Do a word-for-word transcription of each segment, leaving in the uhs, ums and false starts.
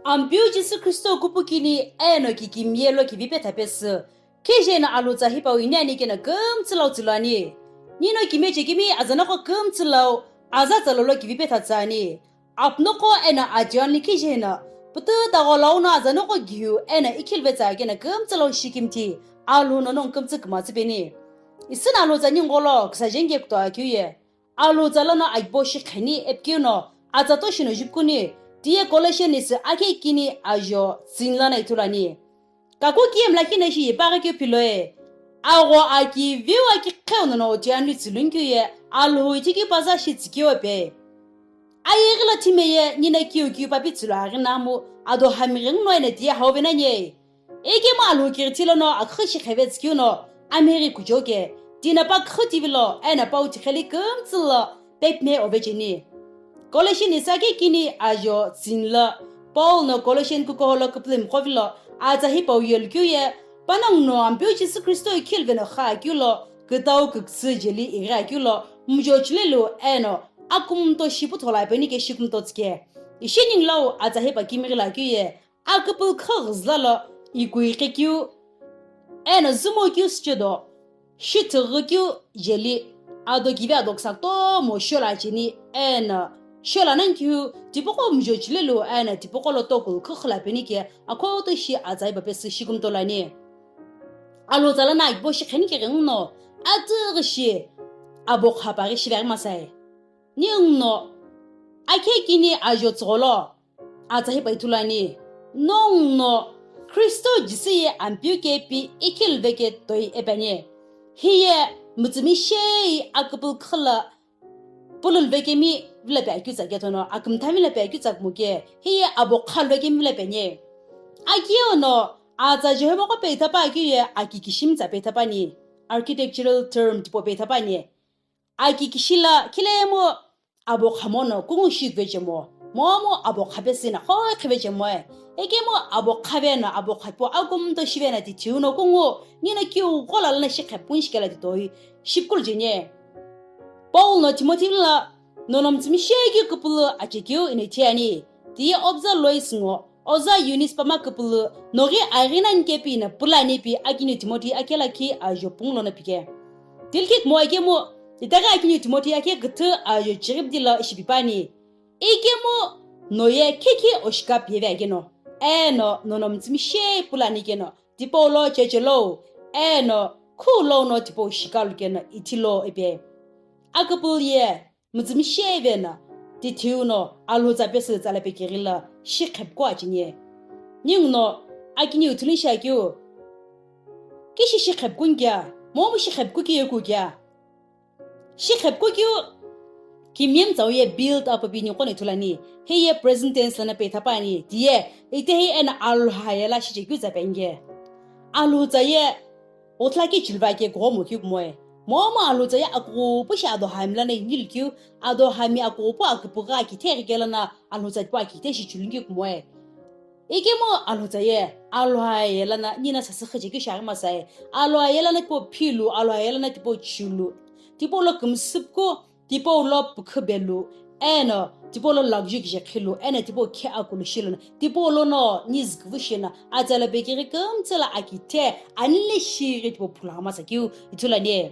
Ampeu Jisü Khristo kupukini eno kikimiye lo kivi petha pesü. Khijeno alhutsa hipau ini ani keno kümtsü lau tsülani. Nino kimiye chekimi azanoko kümtsü lau aza tsalo lo kivi petha tsüani. Apnoko eno ajianli khijeno, pütü dagho launo azanoko gihu eno ikhilve tsü keno kümtsü lau shikimthi, alhou no nongu kümtsü küma tsüpeni. Isüna alhutsa ningu lo küsa jengekutoi akeu ye. Alhutsa lono agibo shikheni epikeu no, atsa toshi no jupukuni, tiye Colossians akhe kini ajo tsini lono ithulu ani. Kaku kiye mlakhi no ishi yipaghi keu philoye. Agho aki viu aki kheu nono otianlu tsiluni keu ye, alhou ithi keu paza shi tsikeu pe. Ayeghi lo thimeye, nino kiu kiu papi tsilo aghi namu, ado hamighengu no eno tiye hauve nanye. Ikemu alhou kirithi lono akhu shikheve tsikeu no, amighi kujoke, tina pa khutivilo, eno pa utikheli kümtsü lo, pepme ovecheni. Colossians akhe kini ajo tsini lo, Paul no Colossian kukuhou lo küpülü mqovilo, atsa hipau yelukeu ye, panongu no Ampeu Jisü Khristo ikhilve no kha akeu lo, kütau küküsü jeli ighi akeu lo, mujo chilelu eno, akumto shi putholo apeni ke shikumto tsike. Ishi ningu lau atsa hipa kimighi lo akeu ye, aküpülü khü ghüzüla lo ikui qhekeu, eno zümo keu süchedo, shi thüghü keu jeli, ado kivi ado küsa tomo shiola cheni, eno shiola nani keu, tipaqo mujo chilelu, eno tipaqo lo tokulu khü khüla peni ke, akhoto shi atsa hipa pesü shikumto lani. Alhutsa lono agibo shikheni keghengu no, atüghi shi abo khapaghi shiveghi masai. Ningu no, akhe kini ajo tsügholo, atsa hipa ithulu ani, nongu no Khristo Jisü ye Ampeu kepi ikhilve ke toi epeni. Hiye mütsümishei aküpülü khüla pululve kemi vila pe akeu tsa kethono, akümtha vila pe akeu tsa kumoke, hiye abo khalve kemi vila peni. Akeo no, atsa Jehova qo peithapa akeu ye aki kishimi tsa peithapani, architectural term tipau peithapani. Aki kishi la khilemu abo khamo no kungu shi vechemo, momu abo khape sina khoi khavechemoe. Ekemu abo khave no abo khapo akumto shive na tithiu no kungu, nino kiu ghola lana shi khapun shikela titoi, shipkul jenye. Paul no Timothy la, nono mütsümishei keu küpülü achekeu ino ithiani, tiye obza lois ngo, oza Eunice pama küpülü, noghi aghi nani kepi no pulani pi akiniu Timothy akhe lakhi ajo pungu lono pike. Tilkik mo akemu, itaghi akiniu Timothy akhe küthü ajo chiripdi lo ishipipani. Ikemu, noye khekhi oshika piyeve akeno, eno nono mütsümishei pulani keno, tipau lo chechelo, eno khu lo no tipau shikalu keno ithilo ipi. Aküpülü ye, mütsümishei vena, tithiu no alhutsa pesü tsala pekeghi la shi khepku achini. Ningu no akiniu ithulu shi akeu, kishi shi khepku nkia, momu shi khepku kiye ku kea. Shi khepku keu, kimiye mütsau ye build up pini qo no ithulu ani, hiye present tense lono peithapani, tiye, itehi eno alhou ye la shichekeu tsa penge. Alhutsa ye, Othla ke chilva ke ghomo keu kumoe. Momu alhutsa ye akupu shi ado hami lana inil keu, ado hami akupu aküpügha akithe ghi kela na alhutsa tipau akithe shi chilun keu kumoe. Ikemu alhutsa ye, alhou ye lana nina sasü khije keu shi aghi masae. Alhou ye lana tipau philu, alhou ye lana tipau chilu. Tipau lo kümsüpku, tipau lo pükhü belu, eno tipau lo lakju kije khilu, eno tipau khe akulu shilu, tipau lono nizü küvü shina, atsala pekeghi kümtsü la akithe, anile shighi tipau phulu masa keu ithulu ani.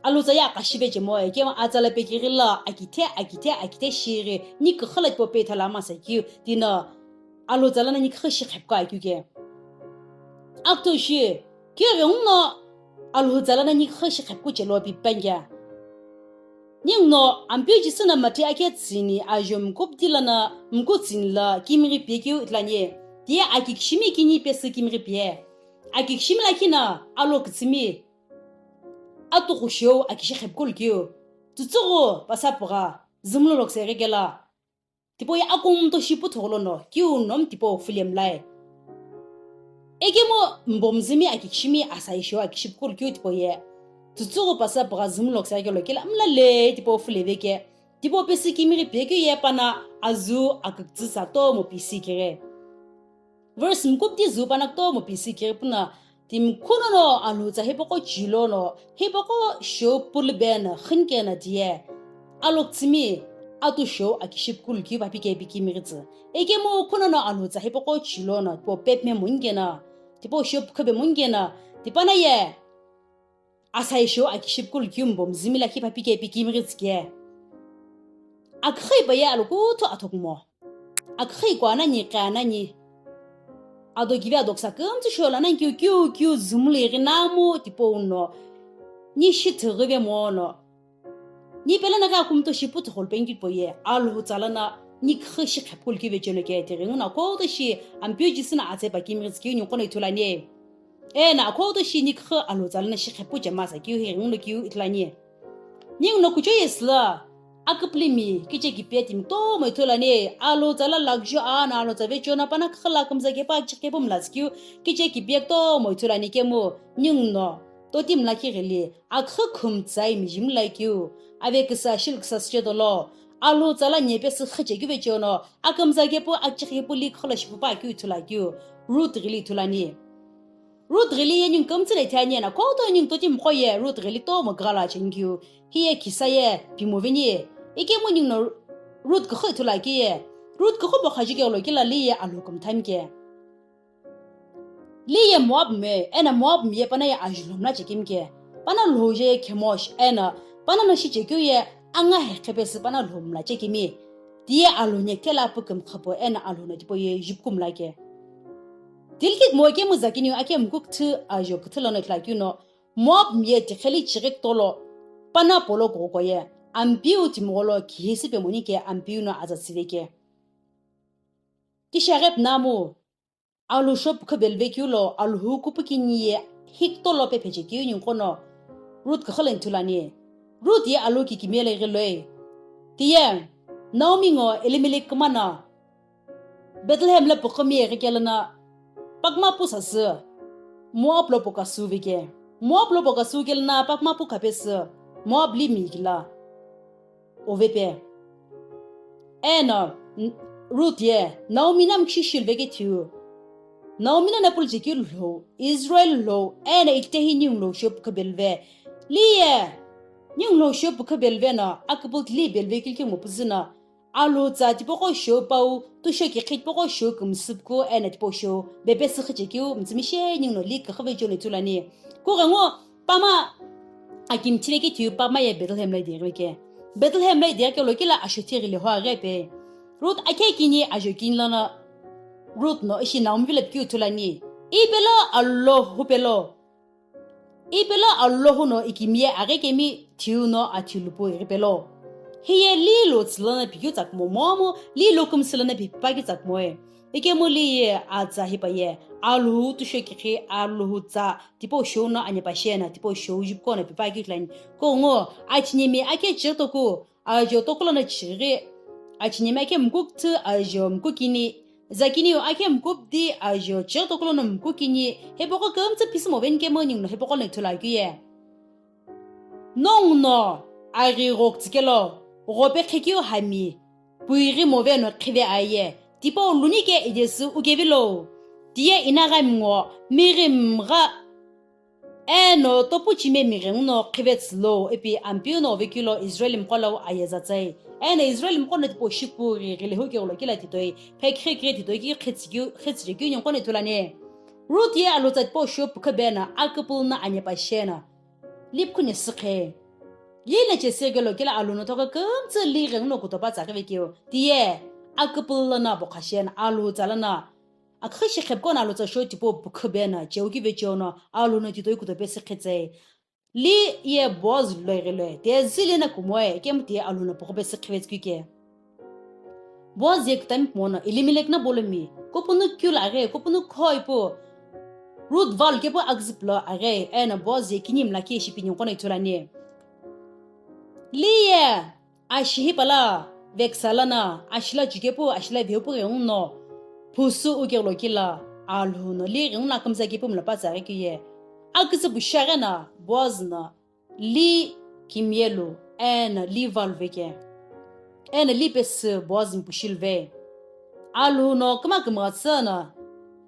Alhutsa ye aqashi vechemo, ekemu atsala pekeghi la akithe, akithe, akithe shighi, ni küxü la tipau petha la masa keu, tino alhutsa lana ni küxü shi khepku akeu ke. Akütho shi, keu ghenguno alhutsa lana ni küxü shi khepku chelo pi pangya. Ningu no Ampeu Jisü no Matthew akhe tsini ajo mkupdi lana mku tsini la kimighi pie keu ithulu ani. Tiye aki kishimi kini pesü kimighi pie. Aki kishimi lakhi no alo kütsümi, atuqu shou aki shi khepku lu keu. Tsütsüghü pasa pügha, zümlu lokse ghi kela. Tipau ye akumto shi puthogho lono, kiu nom tipau fule mlae. Ekemu mbomzümi aki kishimi asai shou aki shi pukulu kiu tipau ye. Tsütsüghü pasa pügha zümlu lokse ghi kelo kela mla le tipau fule veke. Tipau pesü kimighi pie keu ye pana azu akükütsü sa tomo pisi keghe. Verse mkupdi zu pana kutomo pisi keghi puna, timi khunono alhutsa hipaqo chilono, hipaqo shou pulube no khini keno tiye. Alo kütsümi, Atu shou aki shipukulu keu papi ke pikimighi tsü. Ikemu khunono alhutsa hipaqo chilono, tipau pepme mungena, tipau shou pukhobe mungena, tipana ye asai shou aki shipukulu keu mbo mzimi lakhi papi ke pikimighi tsü ke. Aküxü ipa ye alokuthu athokumo. Aküxü ikua nani, qia nani. Ado kivi adoksa kümtsü shou la nani kiu, kiu, kiu zumlu ighi namu tipau no. Ni shi thügüve mono. Ni pelo na ghi akumto shi pu thügholu peni tipau ye, alhutsa lono ni küxü shi qhepukulu keu vecheo no ke, tighenguno akhoto shi Ampeu Jisü no atsa hipakimighi tsü keu ninguqo no ithulu ani. Eno akhoto shi ni küxü alhutsa lono shi qhepuku chemasa keu hi ghenguno keu ithulu ani. Ninguno kuchou ye silo, aküpülümi kicheki pie timi kutomo ithulu ani, alhutsa lo laküju aa no alhutsa vecheo no pana küxü lo kümza kepu akichekeu mla tsü keu kicheki pie kutomo ithulu ani ikemu, ninguno totimi lakhi ghili, aküxü khumtsai mijimi lakeu, ave küsa, shil küsa süche dolo, alhutsa lo nye pesü xüche keu vecheo no, akümza kepu, akichekeu li küxü lo shipupa keu ithulu akeu, Ruth ghili ithulu ani. Ruth ghili ye ningu kümtsü le ithulu ani eno, akhoto ningu totimi qo ye Ruth ghili kutomo kügha lo acheni keu, hi ye khisa ye pimo veni, ikemu ninguno Ruth küxü ithulu akeu ye, Ruth küxü bo khaji keu lo kila li ye alhou kümthami ke. Li ye Moab me, eno Moab mi ye pana ye ajulhou mla chekemi ke. Pana lhou je Chemosh, eno pana no shi chekeu ye angahe qhepesü pana lhou mla chekemi. Tiye alhou nyekthela pu kümkhapü eno alhou no tipau ye jupuku mla ke. Tilkik mo ikemu zakiniu akemu kukthü ajo küthü lono ithulu akeu no, Moab mi ye tiqheli chighi kutolo, pana polo kughoko ye, Ampeu timiqo lo kihisi pemoni ke Ampeu no aza tsüve ke. Tishaghi pünamu, alhou shou pukhobe luve keu lo, alhou kupu kini ye hikutolo pephe chekeu ninguqo no, Ruth küxü lo ithulu ani. Ruth ye alhou kikimiye lo ighiloi. Tiye, Naomi ngo Elimelek küma no, Bethlehem lo puqhumi ighi kelo no, pakuma pu sasü, Moab lo puka süve ke. Moab lo puka sü kelo no, pakuma pu khapesü, Moab li mi kila. Ove pe. Eno, N-, Ruth ye, Naomi no mkhishi shilve ke thiu. Naomi no napul chekeu lhou, Israel lhou, eno ikitehi ningu lhou shou pukhobe luve. Li ye, ningu lhou shou pukhobe luve no, aküpülü li beluve keu ikemu püzü no, alhutsa tipaqo shou pau, tusho kikhi tipaqo shou kümsüpuku, eno tipau shou bepesü xüche keu, mütsümishei ninguno li küxü vecheo no ithulu ani. Kughengu, pama akimthi le ke thiu pama ye Bethlehem lo ideghi ke. Bethlehem lo ideghi keu lo kila ashothi ghili ho aghi pe. Ruth akhe kini ajo kini lono Ruth no ishi Naomi vilo pikeu ithulu ani. Ipelo alo hupelo. Ipelo alo huno ikimiye aghi kemi thiu no athiu lupu ighi pelo. Hi ye li lo tsü lono pikeu tsa kumo momu, li lo kümsü lono pipa keu tsa kumoe. Ikemu li ye atsa hipa ye, alhou tusho kikhi alhou tsa, tipau shou no anhepa shena, tipau shou jupuku no pipa keu ithulu ani. Kughengu, achinemi akhe chighi toku, ajo toku lono chighi, achinemi akhe mkukthü, ajo mkukini, zakiniu akhe mkupdi, ajo chighi toku lono mkukini, hipaqo kümtsü phisü moveni ikemu ninguno hipaqo no ithulu akeu ye. Nonguno aghi ghokutsü kelo, ghope qhekeu hami, puighi move no qhive aye, tipau luni ke idesü ukevilo. Tiye inaghami ngo, mighimgha, eno topu chime mighengu no qhive tsülo, ipi Ampeu no ovekeu lo Israel miqo lo ayeza tsai. Eno Israel miqo no tipau shipu ghi ghili hukeu lo kila titoi, phekhi kighi titoi ki khitsükeu, khitsüchekeu ninguqo no ithulu ani. Ruth ye alhutsa tipau shou pukhobe no, aküpülü no anhepa shena. Lipkhu ne süqhe. Li ne chesü kelo kila alhou no thoghi kümtsü li ghenguno kutopa tsaghi vekeu. Tiye, aküpülü lono abo khashena alhutsa lono. Aküxü shi qhepuku no alhutsa shou tipau pukhobe no, cheu ki vecheo no, alhou no titoi kutope süqhe tsai. Li ye Boaz lo ighiloi. Tiye züli no kumoe, ikemu tiye alhou no pukhope süqhe vetsü keu ke. Boaz ye kütami kumono, Elimelek no bolomi, kupunu keu lo aghi, kupunu khoi pu, Ruth valu kepu aküzüpülo aghi, eno Boaz ye kinimi lakhi shipi ninguqo no ithulu ani. Li ye, ashi hipala, veksa lono, ashi lo jukepu, ashi lo vepu ghenguno, phusu ukeu lo kila, alhou no li ghenguno akümza kepu mla pa tsaghi keu ye. Aküzüpu shi aghi no, Boaz no, li kimiye lu, eno li valu veke. Eno li pesü Boaz mpushi luve. Alhou no küma kümgha tsü no,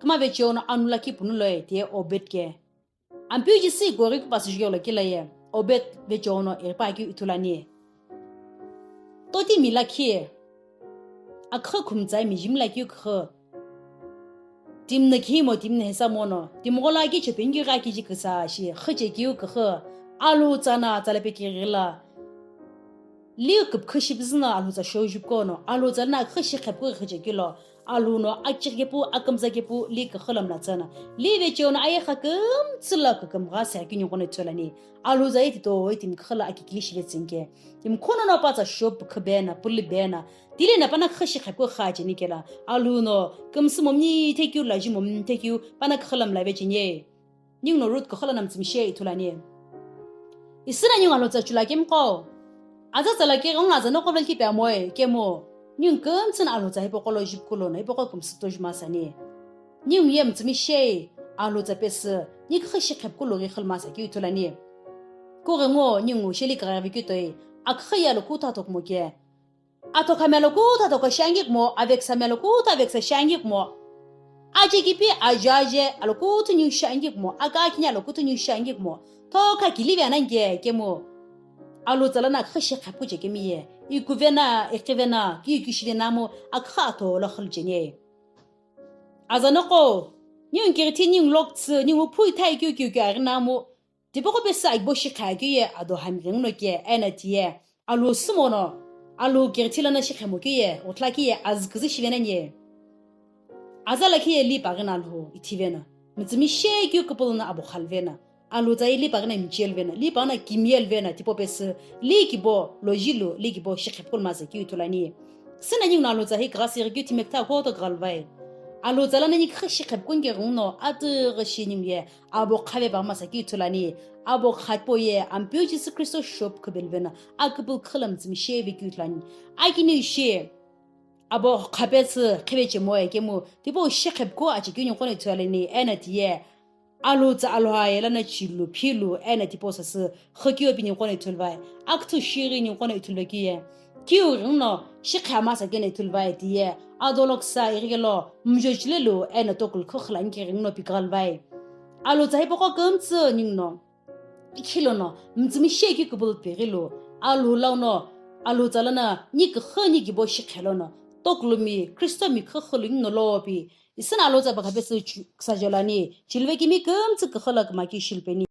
küma vecheo no anu lakhi punu loi tiye Obed ke. Ampeu Jisü ighoughi küpasü jukeu lo kila ye, Obed vecheo no ighipa keu ithulu ani. Oti mi lakhi. Aküxü khumtsai mi jimi lakhi küxü. Timi no khimo, timi no hesa mono. Timi ghola ki chepeni ki gha ki ji küsa shi. Khüche ki küxü. Alhou tsana tsala pe ki ghila. Li küpkhü shi bizü no alhou tsa shou jup kono. Alhou tsala na khü shi khep ku khüche ki lo. Alhou no akchir kepu, akümza kepu, li küxü lam la tsana. Li ve cheo no aye kha kümtsü la küküm gha sa ki nyoko ne tsolani. Alhou tsa iti to, iti mi küxü la aki kili shi ve tsinke. Timi khono no pa tsa shop khü bena, puli bena. Tili na pana khü shi khep ku kha cheni kela. Alhou no, kümsü momni thekeu la ji momni thekeu, pana küxü lam la ve cheni. Ningu no Ruth küxü la na mütsümishei ithulu ani. Isü na ningu alhou tsa chula kemi qo. Aza tsala ke gong aza no qo vel ki pe amoe, kemu. Ningu kümtsü na alhou tsa hipau qo lo jip kulo no, hipau qo kümsü to juma sani. Ningu ye mütsümishei, alhou tsa pesü, ni küxü shi khep kulo ghi khülma sa ki ithulu ani. Kughengu ningu sheli kaghi vi ki toi, aküxü ye alo kutha tokmo ke. Atokha mi alo kutha tokha shi angi kmo, aveksa mi alo kutha aveksa shi angi kmo. Aje kipi aje aje alo kuthu nyu shi angi kmo, aka akini alo kuthu nyu shi angi kmo. Tokha kili ve anange kemu. Alhou tsala na aküxü shi khep ku che kemi ye. Iku vena, ikhi vena, ki iku shi vena mu, aküxü ato lo khülu cheni. Aza no qo, ningu kirithi ningu loktsü, ningu phui thai keu keu keu aghi na mu. Tipaqo pesü agibo shi kha keu ye ado hami ghengu no ke, ena ti ye. Alhou sü mono, alhou kirithi lana shi khemo keu ye, othla ki ye, azü küzü shi vena ni ye. Aza lakhi ye li paghi na alhou, ithi vena. Mütsümishei keu küpülo na abo khal vena. Alhou tsa ye li paghi na michel vena, li paghi na kimiel vena, tipau pesü, li kibo, lojilu, li kibo, shi khep kulma sa keu ithulu ani. Sina ningu no alhou tsa hi kagha siri keu timi kütha koto kagha lu vai. Alhou tsala na ni küxü shi khep kunge ghengu no, atüghi shi ningu ye, abo kha ve paghi ma sa keu ithulu ani. Abo kha po ye, Ampeu Jisü Khristo shop khü bel vena, aküpül küxü la mütsümishei ve keu ithulu ani. Akini shi, abo kha pesü, khive che moe kemu, tipau shi khep ku ache keu ningu qo ne ithulu ani, ena ti ye. Alhou tsa alhou aye lana chilu, philu, ena tipau sasü, xü keu pi ningu qo ne ithulu vai. Aküthu shighi ningu qo ne ithulu keu ye. Keu ghengu no, shi kha ma sa keu ne ithulu vai ti ye. Ado loksa ighi kelo, mjo chile lu, ena tokulu khü khüla nge ghengu no pi kagha lu vai. Alhou tsa hipaqo kümtsü ningu no. Ikhilo no, mütsümishei keu küpülo pe ghi lu. Alhou lau no, alhou tsala na, ni küxü ni kibo shi khelo no. Tokulu mi, Khristo mi khü khülu ningu no lo pi. Isü na alhou tsa pa kha pesü chu, küsa jolani, chilve kimi kümtsü küxü la küma ki shilpeni.